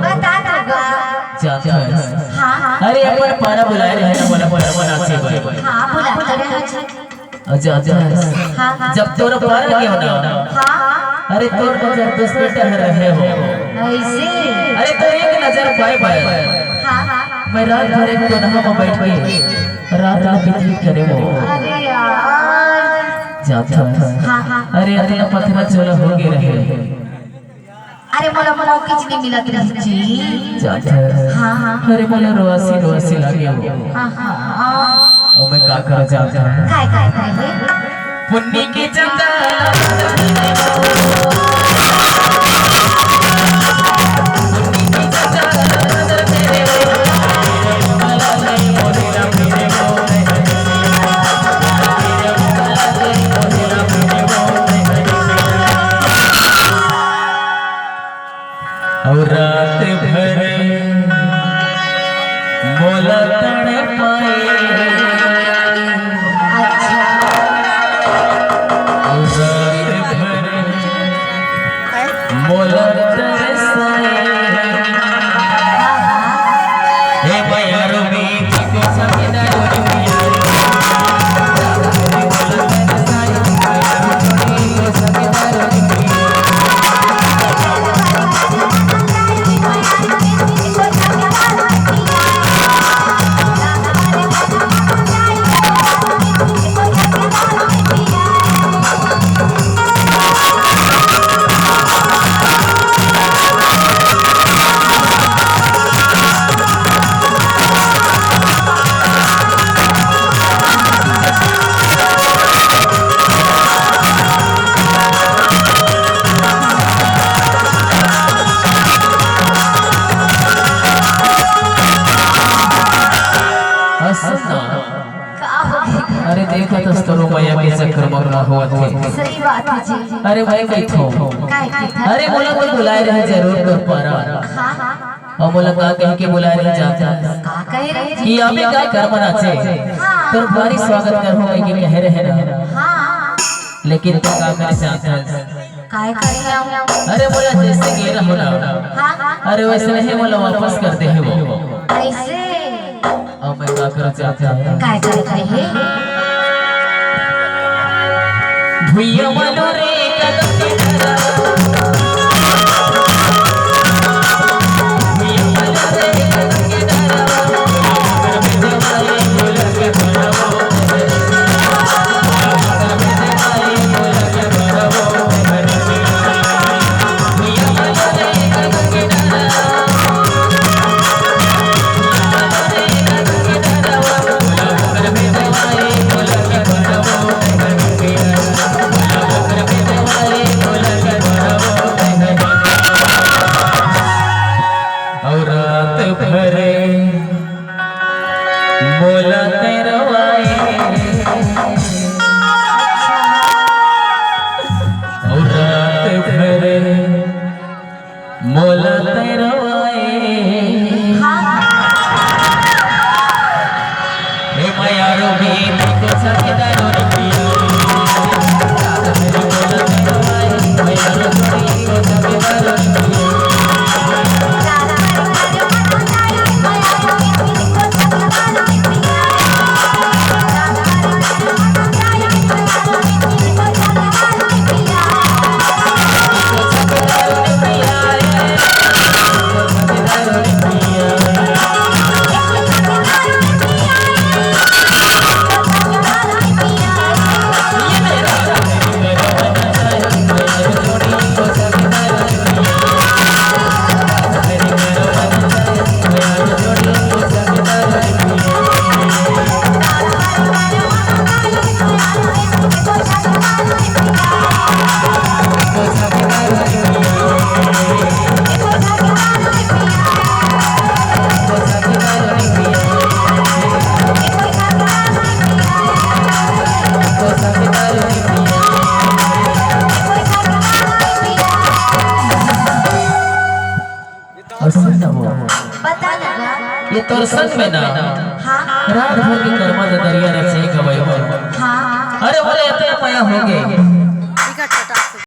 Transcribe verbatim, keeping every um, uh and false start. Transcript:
बता दो गा। जानत हस? हाँ, हाँ। अरे, अपन पारा बुलाए रहे ना, बोला, बोला, बोला, से बोला। हाँ, बुलाते रहे जी। अच्छा, अच्छा। हाँ, हाँ। जब तोर पारा गयो ना, हाँ। अरे, तोर नजर दोस्त बेटा है रहे हो। ऐसे? अरे, तो एक नजर पाए पाए। हाँ, हाँ। मैं रात भर एक कोनहा में बैठ के रात में बिजली करे वो। अरे यार। जानत हस? हाँ, हाँ। अरे, अतना पथरा चोला हो गए रहे। अरे मोला मौका च नहीं मिलत रहिस जी। जानत हस? हाँ, हाँ। अरे मोला रोआसी रोआसी लागे हो। हाँ, हाँ, हाँ। अब मैं का करा जानत हस? काय, काय, काय हे? पुन्नी के चंदा। अउ रात भर मोला तड़पाए। अच्छा। अउ रात भर मोला तरसाए। हे बयारो बीच को समेदा अउ सुन ना। का हो गया? अरे देखत हस तोरो मया के चक्कर म का होवत हे। सही बात हे जी। अरे मैं कहिथों। काय कहिथस? अरे मोला तो बुलाए रहे जरूर तोर पारा। हाँ, हाँ। अउ मोला का कह के बुलाए रहे जानत हस? का कहे रहे जी? कि अभी का करम नाचे। हाँ। तोर भारी स्वागत करहूँ कह के कहे रहे ना। हाँ। लेकिन तैं का करे जानत हस? काय करे आऊं? अरे मोला जैसे गे रहो ना, हाँ, हाँ। अरे वैसे नहीं मोला वापस कर दे हे वो। ऐसे? अब मैं का करत जात हूँ? काय करत हे? भुइया वालो रे कदम के डरा। अउ सुन ना वो, बता ना गा। ये तोर संग में ना हाँ। रात भर के कर्मा ददरिया रचे गवई हो। हाँ। अरे बोले इतना मया हो गए,